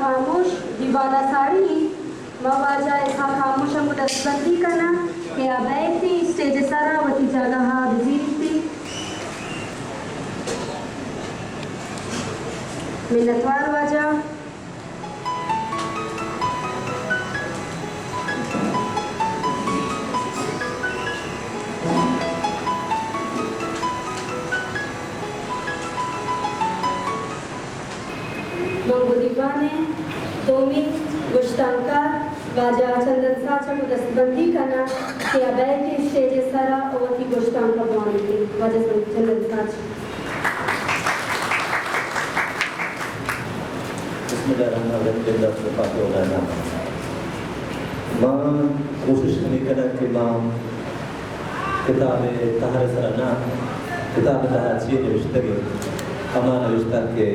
خاموش دیوان ءَ ساڑی، ما واجہ اسحاق خاموش ءَ گوں دستبندی کناں کہ آ بئیت اسٹیج ءِ سرا وتی جاگہ ءَ بزیریت۔ منتوار واجہ۔ من گوں دیوان ءِ دومی گشتانکار واجہ چندن ساچ ءَ گوں دستبندی کناں کہ آ بئیت اسٹیج ءِ سرا ءُ وتی گشتانک ءَ بوانیت۔ واجہ چندن ساچ۔ بسم اللہ الرحمن الرحیم۔ بندہ صفات و غیرہ۔ ما کوشش ہمے کناں کہ ما کتاب ءِ تہر ءِ سرا نہ، کتاب ءِ تہا چی نوشتگ انت، ہما نوشتہ کہ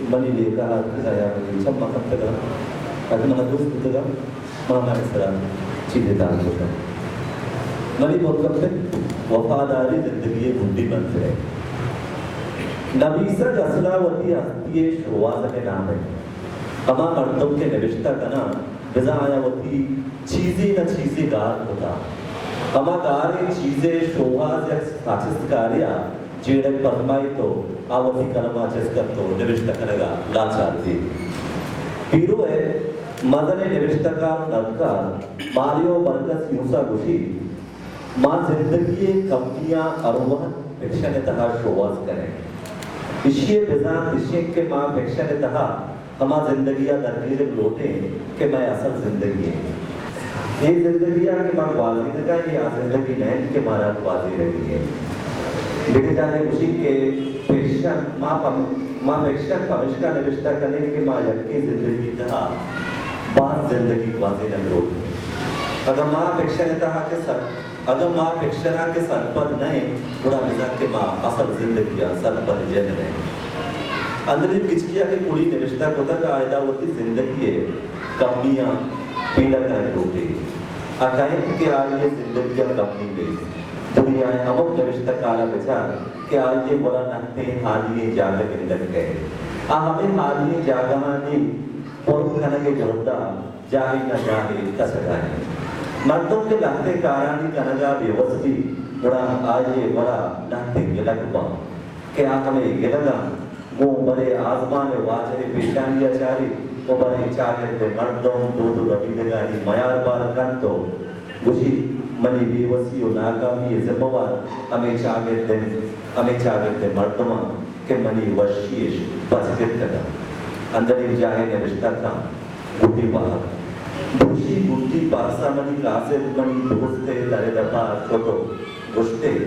منی لیکہ ءَ اتکگ ءُ یا منی چم ءَ کپتگ انت، اگہ من ءَ دوست بوتگ انت، ما ہمائی ءِ سرا چیزے دان کتگ۔ منی متکفت وفاداری زندگی ءِ گڈی منزل ءِ۔ نبیسگ اصل ءَ وتی ہستی ءِ شوہازگ ءِ نام انت۔ ہما مردم کہ نبشتہ کناں، بزاں آیاں وتی چیزے نہ چیزے گار کتہ۔ ہما گاریں چیز ءِ شوہاز یک ساچستکارے ءَ جیڑگ پرمائیت ءُ آ وتی قلم ءَ چست کنت ءُ نبشتہ کنگ ءَ لاچار بیت۔ پیرو ءِ مزنیں نبشتہ کار ءُ ندکار ماریو برگس یوسا گوشیت، ما زندگی ءِ کمیاں ہر وہد فکشن ءِ تہا شوہاز کنیں۔ ایشی ءِ بزانت ایش انت کہ ما فکشن ءِ تہا ہما زندگی ءَ درگیجگ لوٹیں کہ مئے اصل زندگی انت۔ اے زندگی ءَ کہ ما گوازینگ ءَ ایں، آ زندگی نہ انت کہ مارا گوازینگی انت۔ دگہ جاہے گوشیت کہ فکشن، ما پم-، ما فکشن پمشکا نبشتہ کنیں کہ ما یکیں زندگی ءِ تہا باز زندگی گوازینگ لوٹیں۔ اگاں ما فکشن ءِ تہا کہ سر اگاں ما فکشن ءَ کہ سرپد نہ ایں، گڑا بزاں کہ ما اصل زندگی ءَ سرپد جن نہ ایں۔ اندرین گچکی ءَ کہ کڑی نبشتہ کتگ، آ ادا وتی زندگی ءِ کمیاں پیلہ کنگ لوٹیت۔ آ کئیت کہ آئی ءِ زندگی ءَ کمی نیست۔ دنیا ءِ ہمک نبشتہ کار ءَ بچار کہ آئی ءِ گورا لہتیں ہالی ئیں جاگہ گندگ کئیت۔ آ ہمے ہالی ئیں جاگہانی پر کنگ ءِ جہد ءَ جاہے نہ جاہے کسگ ءَ انت۔ مردم کہ لہتیں کارانی کنگ ءَ بے وس بیت، گڑا آئی ءِ گورا لہتیں گلگ بنت کہ آ ہمے گلگاں گوں برے آزمان ءِ واجہ ءِ پیشانی ءَ چاریت ءُ برے چاگرد ءِ مردم، دود ءُ ربیدگانی میار بار کنت ءُ گوشیت، منی بے وسی ءُ ناکامی ءِ ذمہ وار ہمے چاگرد انت، ہمے چاگرد ءِ مردماں کہ منی وشی اش پچ گپتگ انت۔ اندرین جاہے نبشتہ کنت، گڈی واہگ۔ دوشی گڈی پارسا منی قاصد، منی دوست ءِ در ءِ دپ ءَ شت ءُ گوشت ئے،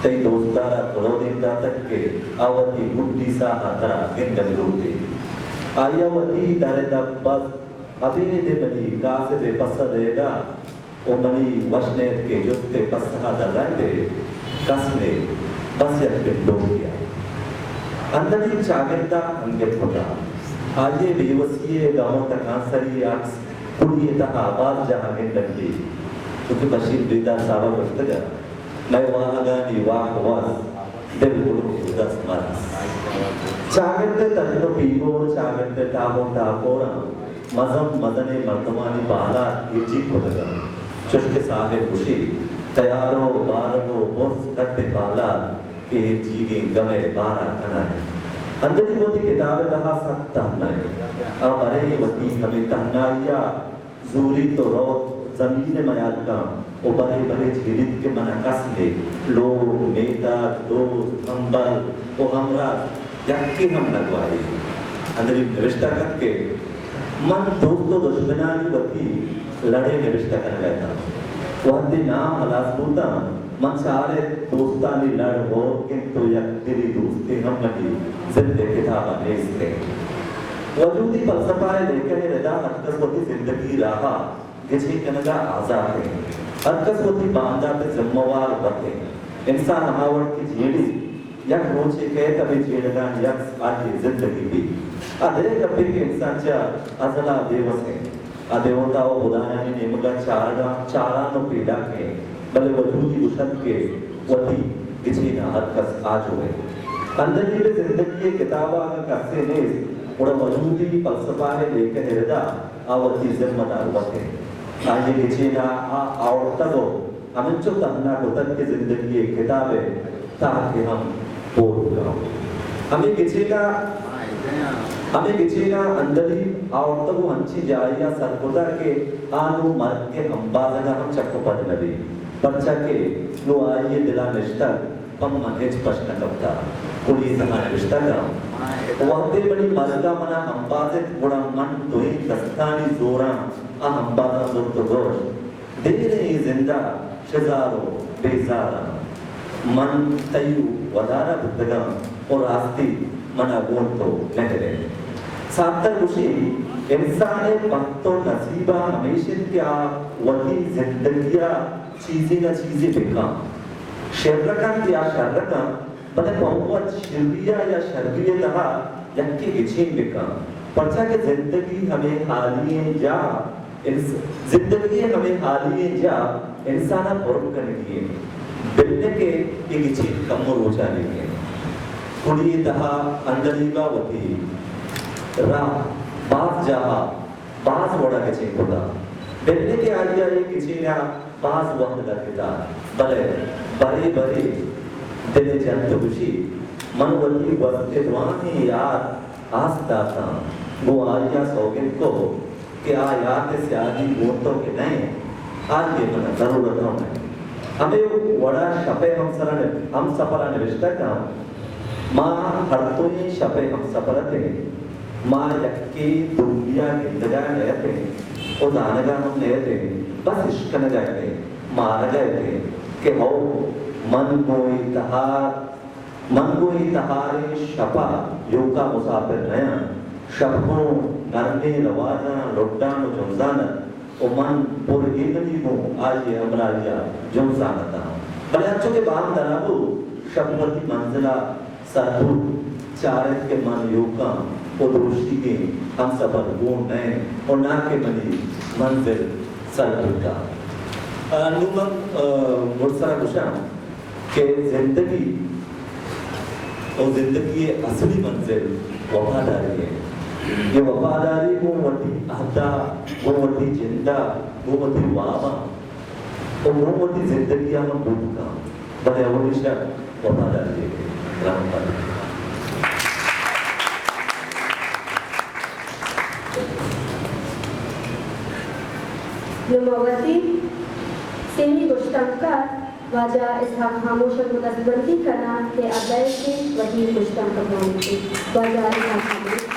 تئی دوستدار ءَ کلودیم داتگ کہ آ وتی گڈی ساہ ءَ ترا گندگ لوٹ ایت۔ آئی ءَ وتی در ءِ دپ بست، ابید ءَ منی قاصد ءِ پسہ دئیگ ءَ ءُ منی وش نیتکیں جست ءِ پسہ ءَ درائینت ئے، کس نے، بس یک پنڈوکے ءَ۔ اندرین چاگرد ءَ انگت کتہ۔ آئی ءِ بے وسی ءِ گم ءُ تکانسری ءِ عکس کڑی ءِ تہا باز جاہ ءَ گندگ بیت۔ چو کہ بشیر بیدار صاحب ءَ گوشتگ ات، مئے واہگانی واہ واز دل گڈو دست مرز۔ چاگرد ءِ ترین ءُ پیگور، چاگرد ءِ ٹاہ ءُ ٹاکوراں مزن مزنیں مردمانی بالاد گرجیگ کتگ انت۔ چوش کہ صاحب گوشیت، تیار ءُ بارگ ءُ برز کٹ ءِ بالاد کہ گرجیگیں گم ءِ بار ءَ کنگ ءَ انت۔ اندری وتی کتاب ءِ تہا سک تہنا انت۔ آ برے وتی ہمے تہنائی ءَ زوریت ءُ روت، زمین ءِ میار کنت ءُ برے برے جیڑیت کہ من ءَ کس نے، لوگ، میتگ، دوست، ہمبل ءُ ہمراز یکے ہم نہ گواریت۔ اندری نبشتہ کنت کہ من دوست ءُ دژمنانی وتی لڑے نبشتہ کنگ ءَ اتاں۔ وہدے نام ہلاس بوتاں، من چارت دوستانی لڑ ہوک انت ءُ یک دلی دوستے ہم منی زند ءِ کتاب ءَ نیست انت۔ وجودی فلسفہ ءِ لیکہ ءِ ردا ہرکس وتی زندگی راہ ءَ گچین کنگ ءَ آزات انت۔ ہرکس وتی باندات ءِ ذمہ وار وت انت۔ انسان ہما وڑ کہ جیڑیت، یک روچے کئیت ہمے جیڑگانی عکس آئی ءِ زندگی بیت۔ آ دگہ گپے کہ انسان چہ ازل ءَ بے وس انت۔ آ دیوتا ءُ ہدایانی نیمگ ءَ چارگ ءَ چاران ءُ پیداک انت، بلے وجودی گوشنت کہ وتی گچین ءَ ہرکس آجو انت۔ عندلیب ءِ زندگی ءِ کتاب ءَ اگاں کسے نیست، گڑا وجودی فلسفہ ءِ لیکہ ءِ ردا آ وتی ذمہ دار وت انت۔ آئی ءِ گچین ءَ آ آورتگ ءُ ہمینچو تہنا کتگ کہ زندگی ءِ کتاب ءِ تہا کہ ہم پور بکن۔ ہمے گچین ءَ، ہمے گچین ءَ عندلیب آورتگ ءُ انچیں جاہے ءَ سر کتگ کہ آ نوں مرگ ءِ ہمبازگ ءَ ہم چک ءُ پد نہ بیت، پرچا کہ نوں آئی ءِ دل ءَ نشتگ، پہ من ہچ پشت نہ کپتگ۔ کلی ءِ تہا نبشتہ کنت، وہدے منی مرگ ءَ من ءَ ہمبازت، گڑا من دوئیں دستانی زوراں آ ہمبازاں زرت ءُ گوشت، دیریں اے زند ءَ شزار ءُ بیزار آں۔ من تئی ودار ءَ بوتگ آں ءُ راستی من ءَ گوں تو مہر انت۔ سارتر گوشی، انسان ءِ بخت ءُ نصیب ءَ ہمیش انت کہ آ وتی زندگی ءَ چیزے نہ چیزے بکن، شر کنت یا شر کنت، بلے پہ وت شری ءَ یا شری ءِ تہا یکے گچین بکن، پرچا کہ زندگی ہمے حالی ایں جاہ، انس-، زندگی ءِ ہمے حالی ایں جاہ انسان ءَ پرم کنگی انت، بلے کہ اے گچین کمو روچانی انت۔ کلی ءِ تہا عندلیب ءَ وتی راہ باز جاہ ءَ باز وڑ ءَ گچین کتگ، بلے کہ آئی ءَ اے گچین ءَ باز وھد لگتگ، بلے برے برے دل ءَ جنت ءُ گوشیت، من وتی گوست ءِ درائیں یات آس داتاں، گوں آئی ءَ سوگند کت کہ آ یات ءِ سیادی گوں تو کہ نہ انت، آئی ءِ من ءَ ضرورت ہم نہ انت۔ ہمے وڑ ءَ شپ ءِ ہمسر ءَ نب-، ہمسفر ءَ نبشتہ کنت، ما ہر دوئیں شپ ءِ ہمسفر اتیں۔ ما یکے دومی ءَ گندگ ءَ نہ اتیں ءُ زانگ ءَ ہم نہ اتیں، بس اشکنگ ءَ اتیں، مارگ ءَ اتیں کہ ہو، من گوں اے تہار، من گوں اے تہاریں شپ ءَ ایوک ءَ مساپر نہ آں۔ شپ گوں نرمیں روازاں لڈان ءُ جنزان ات۔ ءُ من پر ایمنی گوں آئی ءِ ہمراہی ءَ جنزان اتاں۔ بلے انچو کہ بانگ درا بوت، شپ وتی منزل ءَ سر بوت، چارت کہ من ایوک آں ءُ دروشیگیں ہمسفر گون نہ انت ءُ ناں کہ منی منزل سر بوتگ۔ آ، نوں من، آ، مڑسر ءَ گوشاں، کہ زندگی ءُ زندگی ءِ اصلی منزل وفاداری انت۔ اے وفاداری گوں وتی عہد ءَ، گوں وتی جند ءَ، گوں وتی واب ءَ ءُ گوں وتی زندگی ءَ ہم بوت کنت، بلے اولی شرط وفاداری ءِ رحمت۔ نوں ما وتی سیمی گشتنکار واجہ اسحاق خاموش ءَ گوں دستبندی کناں کہ آ بئیت ءُ وتی گشتانک ءَ بوان کنت۔ واجہ اسحاق خاموش۔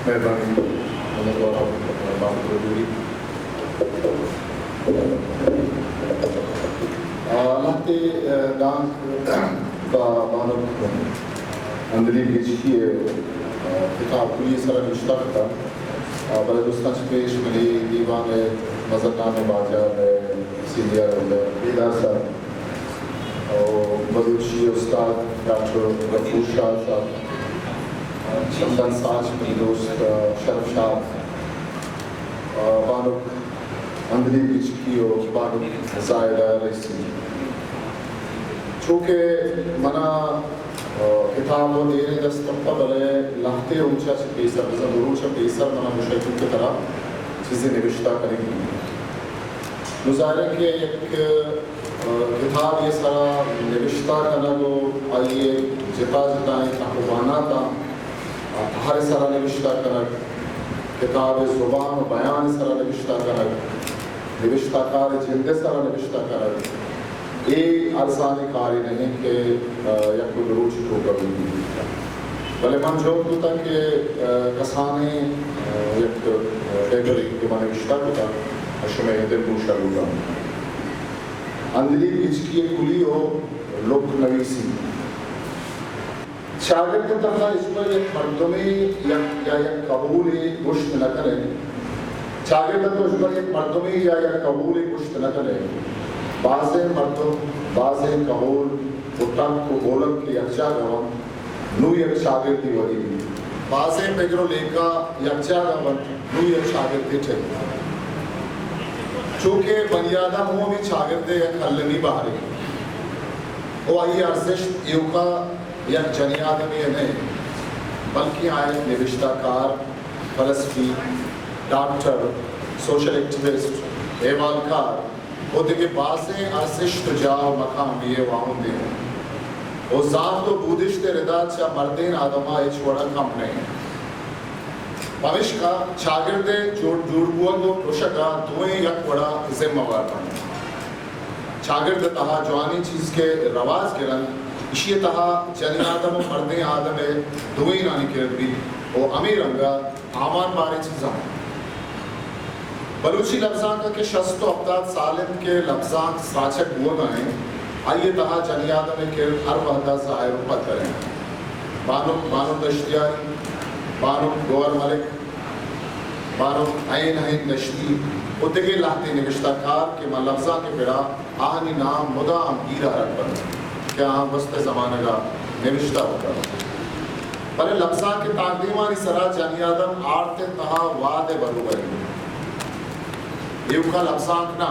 مہربانی۔ منت وار آں۔ آ، لہتے، آ، دانک با-، بانک عندلیب گچکی ءِ، آ، کتاب کلی ءِ سرا نبشتہ کتگ۔ آ، بلے درستاں چہ پیش منی دیوان ءِ مزنان ءُ باجار ءِ سینئر ءُ بیدار صاحب ءُ بلوچی استاد ڈاکٹر غفور شاد صاحب، آ، چندن ساچ منی دوست، آ، شرف شاد، آ، بانک عندلیب گچکی ءُ بانک زاہدہ رئیسی۔ چونکہ منا، آ، کتاب ءَ دیر ءَ دست کپتہ، بلے لہتے روچ ءَ چہ پیسر، بزاں دو روچ ءَ پیسر منا گوشگ بوت کہ ترا چیزے نبشتہ کنگی انت۔ نوں ظاہر ہے کہ یک، آ، کتابے ءِ سرا نبشتہ کنگ ءُ آئی ءِ جتا جتائیں تہ ءُ باناتاں آ تہر ءِ سرا نبشتہ کنگ، کتاب ءِ زبان ءُ بیان ءِ سرا نبشتہ کنگ، نبشتہ کار ءِ جند ءِ سرا نبشتہ کنگ، اے ارزانیں کارے نہ انت کہ، آ، یک ءُ دو روچ ءِ توک ءَ بہ بیت۔ بلے من جہد کتگ کہ، آ، کسانیں، آ، یک، آ، پیپرے کہ من نبشتہ کتگ، شمئے دلگوش ءَ لوٹاں۔ عندلیب گچکی ءِ کلی ءُ لک نویسی۔ چاگرد ءِ تہا ہچبر یک مردمے یک، یا یک کہولے گوشت نہ کن ئے۔ چاگرد ءَ تو ہچبر یک مردمے یا یک کہولے گوشت نہ کن ئے۔ بازیں مردم، بازیں کہول ءُ تک ءُ بولگ کہ یکجاگہ بنت، نوں یک چاگردے ودی بیت۔ بازیں پگر ءُ لیکہ یکجاگہ بنت، نوں یک چاگردے ٹہیت۔ چوکہ بنی آدم ہوں ہمے چاگرد ءِ یک المی بہرے۔ ءُ آئی ءِ ارزشت ایوکا یک جنی آدمے ءِ نہ انت، بلکیں آ یک نبشتہ کار، فلسفی، ڈاکٹر، سوشل ایکٹیوسٹ، احوالکار ءُ دگہ بازیں ارزشت ءُ جاہ ءُ مقامے ءِ واہندے انت ءُ زانت ءُ بودشت ءِ ردا چہ مردین آدم ءَ ہچ وڑا کم نہ انت۔ پمیشکا چاگرد ءِ جوڑ، جوڑ بوگ ءُ پرشگ ءَ دوئیں یک وڑا ذمہ وار بنت۔ چاگرد ءِ تہا جوانیں چیز کہ رواج گر انت، ایشی ءِ تہا جنی آدم ءُ مردین آدم ءِ دوئینانی کرد بیت ءُ ہمے رنگ ءَ آمان باریں چیزاں۔ بلوچی لبزانک ءَ کہ شست ءُ ہپتاد سال انت کہ لبزانک ساچگ بوگ ءَ انت، آئی ءِ تہا جنی آدم ءِ کرد ہر وہد ءَ ظاہر ءُ پدر انت۔ بانک، بانک دشتیاری، بانک گوہر ملک، بانک عین عین دشتی ءُ دگہ لہتیں نبشتہ کار کہ ماں لبزانک ءِ پڑا آہانی نام مدام گیر آرگ بنت کہ آہاں گوستہ زمانگ ءَ نبشتہ کتگ۔ بلے لبزانک ءِ تاکدیمانی سرا جنی آدم آرت ءِ تہا واد ءِ بروبر انت۔ ایوکا لبزانک نہ،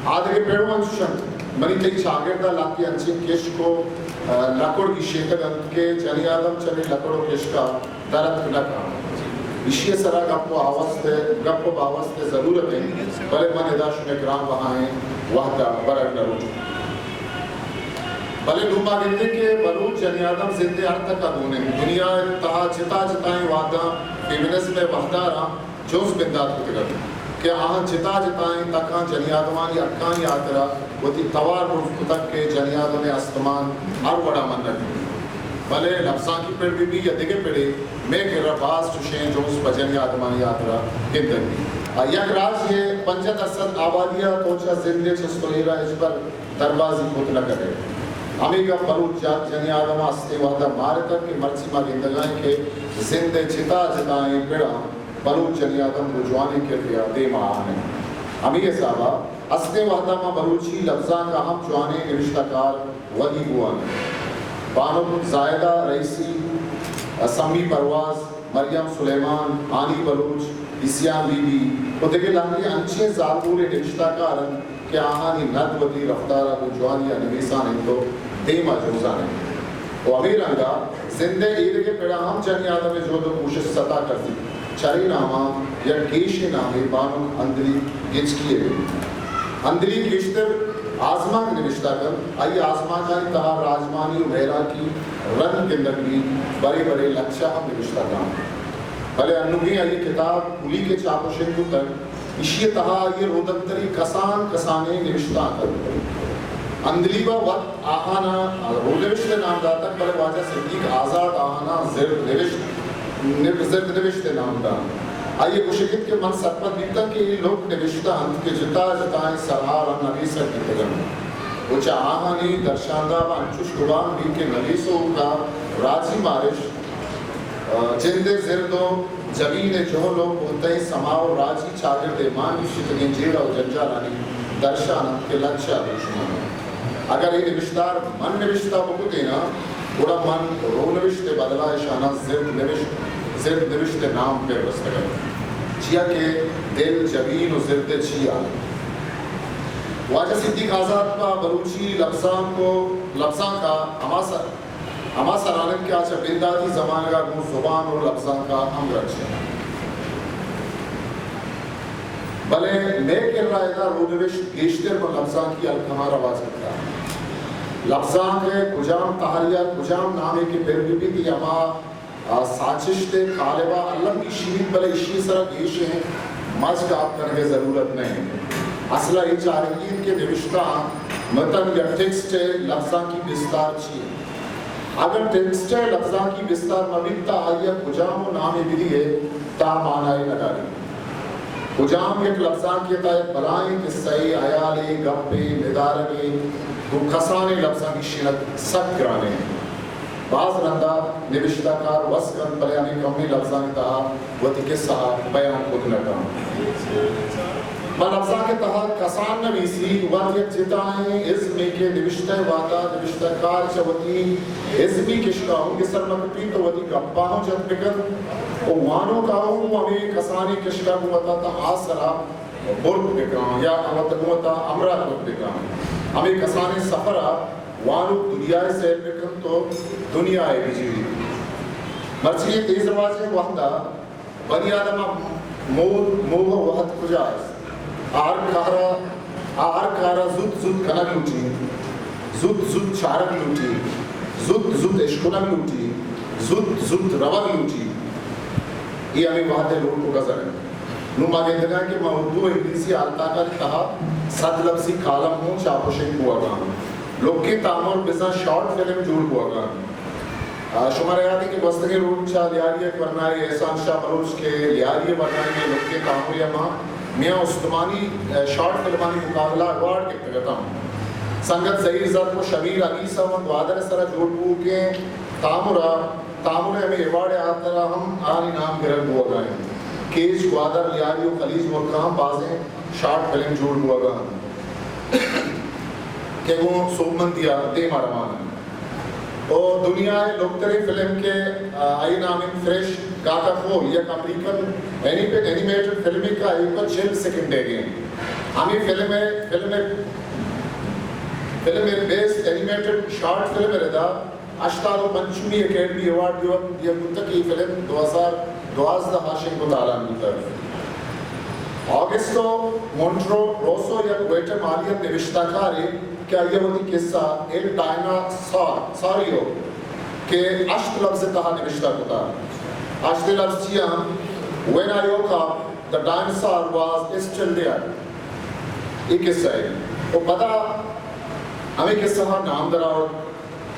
آ دگہ پڑ ءُ انچش انت۔ منی تئی چاگرد ءَ لہتے انچیں کشک ءُ، آ، لکڑ گیشینتگ انت کہ جنی آدم چہ ہمے لکڑ ءُ کشک ءَ در اتک نہ کناں۔ ایشی ءِ سرا گپ ءُ آوست ءِ، گپ ءُ باوست ءِ ضرورت انت، بلے من ادا شمئے گران بہائیں وہد ءَ برگ نہ لوٹاں۔ بلے نوں ما گندیں کہ بلوچ جنی آدم زند ءِ ہر تک ءَ گون انت۔ دنیا ءِ تہا جتا جتائیں وہداں فیمنزم ءِ وہداراں جنز بندات کتگ انت کہ آہاں جتا جتائیں تکاں جنی آدمانی حقانی ہاترا وتی توار برز کتگ کہ جنی آدم ءِ استمان ہر وڑا منگ بیت۔ بلے لبزانکی پڑ بہ بیت یا دگہ پڑے، مئے کرا باز چشیں جنز پہ جنی آدمانی ہاترا گندگ بیت۔ آ، یک راجے ءِ پنجاہ درسد آبادی ءَ تو چہ زند ءِ چست ءُ ایرا ہچبر دربازی کت نہ کنئے۔ ہمے گپ بلوچ جا-، جنی آدم ءَ استیں وہد ءَ مارتگ کہ مرچی ما گندگ ءَ ایں کہ زند ءِ جتا جتائیں پڑاں بلوچ جنی آدم گوں جوانیں کردے ءَ دیم ءَ آہن انت۔ ہمے حساب ءَ استیں وہد ءَ ماں بلوچی لبزانک ءَ ہم جوانیں نبشتہ کار ودی بوان انت۔ بانک زاہدہ رئیسی، سمی پرواز، مریم سلیمان، ہانی بلوچ، عصیان بی بی ءُ دگہ لہتے انچیں زالبولے نبشتہ کار انت کہ آہانی ند وتی رفتار ءَ گوں جوانی ءَ نویسان انت ءُ دیم ءَ جنزان انت۔ ءُ ہمے رنگ ءَ زند ءِ ایدگہ پڑاں ہم جنی آدم ءِ جہد ءُ کوشست ستا کرزیت۔ چرے نام ءَ یک گیشیں نامے بانک ہندلیب گچکی ءِ بیت۔ ہندلیب گیشتر آزمانک نبشتہ کنت، آئی ءِ آزمانکانی تہا راجمانی ءُ مہراکی رند گندگ بیت، برے برے لچہ ہم نبشتہ کنت۔ بلے انوگیں آئی ءِ کتاب پولیک ءِ چاپ ءُ شنگ بوتگ۔ ایشی ءِ تہا آئی ءِ رودمتری کسان کسانیں نبشتانک انت۔ ہندلیب ءَ وت آہاناں رودنبشت ءِ نام داتگ، بلے واجہ صدیق آزات آہاناں زرد نبشت، نب-، زرد نبشت ءِ نام دات۔ آئی ءَ گوشگ ات کہ من سرپد بیتاں کہ اے لک نبشتہ انت کہ جتا جتائیں سرہاراں نبیسگ بیتگ انت ءُ چہ آہانی درشانداب ءَ انچوش گمان بیت کہ نبیسوک ءَ راجی مارشت، آ، جند ءِ زرد ءُ جبین ءِ جہل ءُ پختئیں سما ءُ راجی چاگرد ءِ مان گیشتگیں جیڑہ ءُ جنجالانی درشان انت کہ لچہ ءَ دروشم انت۔ اگر اے نبشتار من نبشتہ بکتیناں، گڑا من رونبشت ءِ بدل ءَ اشاناں زرد نبشت، زرد نبشت ءِ نام پر رستگ ات، چیا کہ دل، جبین ءُ زرد ءِ چیا انت۔ واجہ صدیق آزات پہ بلوچی لبزانک ءُ لبزانک ءَ ہما سر ہما سران انت کہ آ چہ بنداتی زمانگ ءَ گوں زبان ءُ لبزانک ءَ ہمگرنچ انت۔ بلے مئے کرا ادا رودنبشت گیشتر پہ لبزانکی ہلکہاں رواج گپتگ۔ لبزانک ءِ کجام تہرے ءَ کجام نامے کہ پر بہ بیت، اے ہما، آ، ساچشت ءِ قالب ءَ الم گیشی بیت، بلے ایشی ءِ سرا گیشیں مزگ آپ کنگ ءِ ضرورت نہ انت۔ اصل ءَ اے چارگی انت کہ نبشتہ متن یا ٹیکسٹ ءِ لبزانکی بستار چی انت۔ اگاں ٹیکسٹ ءِ لبزانکی بستار مہ بیت، تہ آئی ءَ کجام ءَ نامے بدئے، تہ مانائے نہ داریت۔ کجام یک لبزانکے ءِ تہ ءَ یک بلاہیں کسہ ءِ، ہیالے، گپے، ندارگے گوں کسانیں لبزاں گیشینگ سک گران انت۔ باز رندا نبشتہ کار وس کنت، بلے ہمے کمیں لبزانی تہا وتی کسہ ءَ بیان کت نہ کنت۔ ما لبزانک ءِ تہا کسان نویسی وت یک جتائیں ازمے کہ نبشتہ ءِ وہدا نبشتہ کار چہ وتی ازمی کشکا ہوں گسر مہ کپیت ءُ وتی گپاں ہوں جت بہ کنت ءُ وانوکا ہوں ہمے کسانیں کشکا گوں وتا تاں آسرا برت بہ کن یا وت گوں وتا ہمراہ کت بہ کن۔ ہمے کسانیں سفرا وانوک دنیا ء سیل بہ کنت و دنیا ء بہ جیڑیت۔ مرچی اے تیز رواجیں وہد ء بنی آدم ء مو-، موہ ء وہد کجا است؟ آ ہر کار ء، آ ہر کار ء زوت زوت کنگ لوٹیت، زوت زوت چارگ لوٹیت، زوت زوت اشکنگ لوٹیت، زوت زوت روگ لوٹیت۔ اے ہمے وہد ء لوٹ و گزر انت۔ نوں ما گندگاں کہ ما اردو و انگریزی ہالتاکانی تہا سد لبزی کالم ہوں چاپ و شنگ بوگا انت۔ لکیں تامر بزاں شارٹ فلم جوڑ بوگا انت۔ آ، شمارا یات انت کہ گوستگیں روچ ء لیاری ء ورنائے احسان شاہ بلوچ کہ لیاری ء ورنائے لکیں تامرے ء ما میاں استمانی، آ، شارٹ فلمانی مقابلہ ایوارڈ گپتگ اتاں۔ سنگت زہیر زرک و شبیر انیس ء من گوادر ء سرا جوڑ بوگیں تامر ء تامر ء ہمے ایوارڈ ء ہاترا ہم آنی نام گرگ بوگا انت۔ کیچ، گوادر، لیاری و خلیج ملکاں ہم بازیں شارٹ فلم جوڑ بوگا انت کہ گوں سوبمندی ء دیما روان انت۔ و دنیا ء لوکتریں فلم کہ، آ، آئی نام انت فریش گاتا فول، یک امریکن اینیپ-، اینیمیٹڈ فلمے کہ ایوکا چل سیکنڈ ء گیں۔ ہمے فلم ء، فلم ء، فلم ء بیسٹ اینیمیٹڈ شارٹ فلم ء ردا ہشتاد و پنچمی اکیڈمی ایوارڈ دیوت، دیگ بوتگ کہ اے فلم دو ہزار دوازدہ ء شنگ و تالان بوتگ۔ آگسٹو مونٹرو روسو یک گوئٹمالیئن نبشتہ کارے کہ آئی ء وتی قصہ ایل ڈائناسار، ساریو کہ ہشت لبز ء تہا نبشتہ کتگ۔ ہشت لبز چیاں؟ When I woke up, the dinosaur was still there. اے قصہ ء۔ و پدا ہمے قصہ ء نام درآورت۔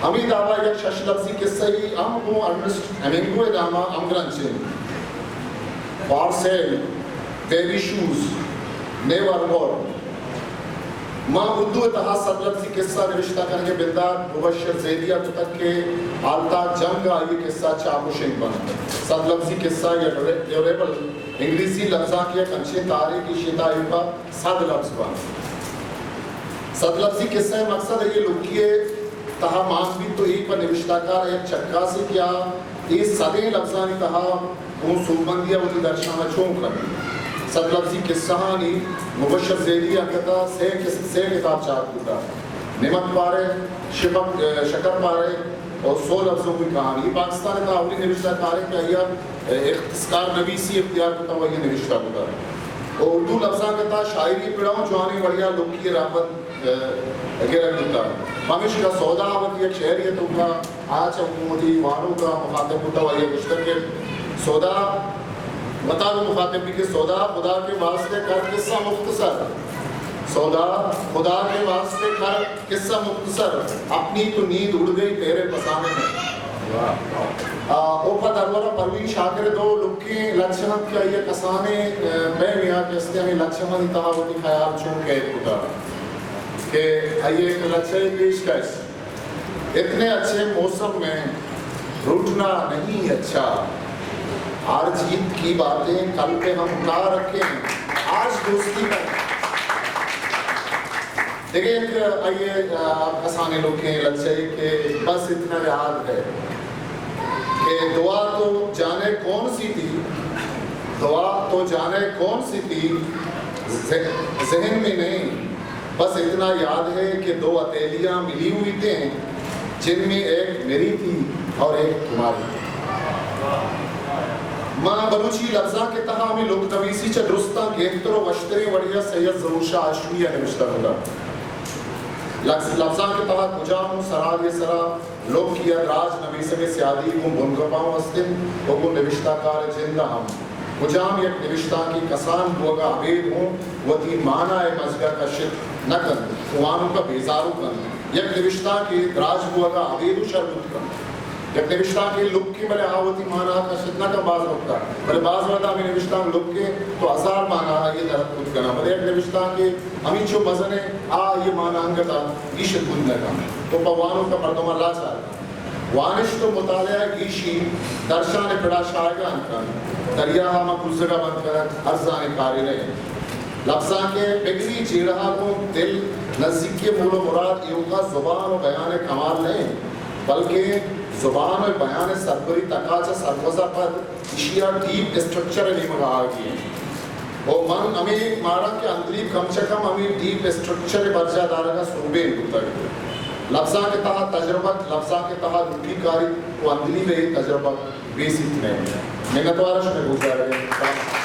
ہمے دابا یک شش لبزی قصہ ای ہم گوں ارنسٹ ہیمنگوے ء ناما ہمگرنچ انت۔ For sale, baby shoes, never born. ما اردو ء تہا سد لبزی قصہ نوشتہ کنگ ء بندات مبشر زیدی ء کتگ کہ ہالتاک جنگ ء آئی ء قصہ چاپ و شنگ بنت۔ سد لبزی قصہ یا ڈیوریبل انگریزی لبزانک یک انچیں تہرے کہ ایشی ء تہا ایوکا سد لبز بنت۔ سد لبزی قصہ ء مقصد ء اے لکی ء تہا مان بیت و اے پہ نبشتہ کار ء یک چکاسے کہ آ اے سدیں لبزانی تہا گوں سوبمندی ء وتی درشان ء چون کنت۔ سد لبزی قصہانی مبشر زیدی ء انگت ء سے کس-، سے کتاب چاپ بوتگ۔ نمک پارے، شپک-، شکر پارے، و سو لبزوں کی کہانی۔ اے پاکستان ء تہا اولی نبشتہ کار انت کہ آئی ء اختصار نویسی اختیار کتگ و آئی ء نبشتہ کتگ۔ و اردو لبزانک ء تہا شاعری ء پڑ ء ہوں جوانیں وڑے ء لکی ء رہبند، ء، گرگ بوتگ۔ پمیشکا سودا ء وتی یک شعرے ء توکا آ چہ وتی وانوک ء مخاطب بوتگ و آئی ء گوشتگ کہ سودا وتا گوں مخاطب بیت کہ سودا خدا کے واسطے کر قصہ مختصر۔ سودا خدا کے واسطے کر قصہ مختصر، اپنی تو نیند اڑ گئی تیرے پسانے میں۔ آ، اوپا درورہ پروین شاکر ء دو لکیں لچہ انت کہ آئی ء کسانیں، آ، پیمے آ کہ استیں ہمے لچہانی تہا وتی خیال چون قید کتگ کہ آئی ء یک لچہ پیش کش۔ اتنے اچھے موسم میں روٹھنا نہیں اچھا، ہار جیت کی باتیں کل پہ ہم اٹھا رکھے ہیں، آج دوستی کا دگہ یک آئی ء، آ، کسانیں لوکیں لچہ ء کہ بس اتنا یاد ہے کہ دعا تو جانے کون سی تھی، دعا تو جانے کون سی تھی، ذہ-، ذہن میں نہیں، بس اتنا یاد ہے کہ دو ہتھیلیاں ملی ہوئی تھیں، جن میں ایک میری تھی اور ایک تمہاری۔ ما بلوچی لبزانک ء تہا ہمے لک نویسی چہ درستاں گہتر و وشتریں وڑے ء سید ظہور شاہ ہاشمی ء نوشتہ کتگ۔ لبز-، لبزانک ء تہا کجام اوں سرحالے ء سرا لک یا دراج نویسگ ء سیادی گوں بنگپاں است انت و گوں نبشتہ کار ء جند ء ہم۔ کجام یک نبشتانکے کسان بوگ ء ابید اوں وتی مانا ء مزگ ء کشت نہ کنت و وانوک ء بیزارو کنت۔ یک نبشتانکے دراج بوگ ء ابید اوں شر بوت کنت۔ یک نبشتانکے لکیں بلے آ وتی مانا ء کشت نہ کنت باز وقت ء، بلے باز وقت ء ہمے نبشتانک لکیں تو ہزار مانا آئی ء در اتک بوت کناں، بلے یک نبشتانکے ہمینچو مزن ء آ آئی ء مانا انگت ء گیشت بوت نہ کنت و پہ وانوک ء مردماں لاچار کنت۔ وانشت و مطالعہ گیشی درشان ء پڑا شاہگان کنت، دریا ء ہما کوزگ ء بند کنت، ارزانیں کارے نہ انت۔ لبزانک ء پگری جیڑہ ء گوں دل نزیکی ء مول و مراد ایوکا زبان و بیان ء کمال نہ انت، بلکیں زبان و بیان ء سربری تکا چہ سرگوز ء پد ایشی ء ڈیپ اسٹرکچر ء نیمگ ء آہگی انت۔ و من ہمے ماراں کہ اندلیب کم چہ کم ہمے ڈیپ اسٹرکچر ء برجاہ دارگ ء سوبین بوتگ۔ لبزانک ءِ تہا تجربت، لبزانک ءِ تہا لوٹی کاری و اندلی بے تجربت بیسیت نہ انت۔ منتوار شمئے گوشدارگ ءِ۔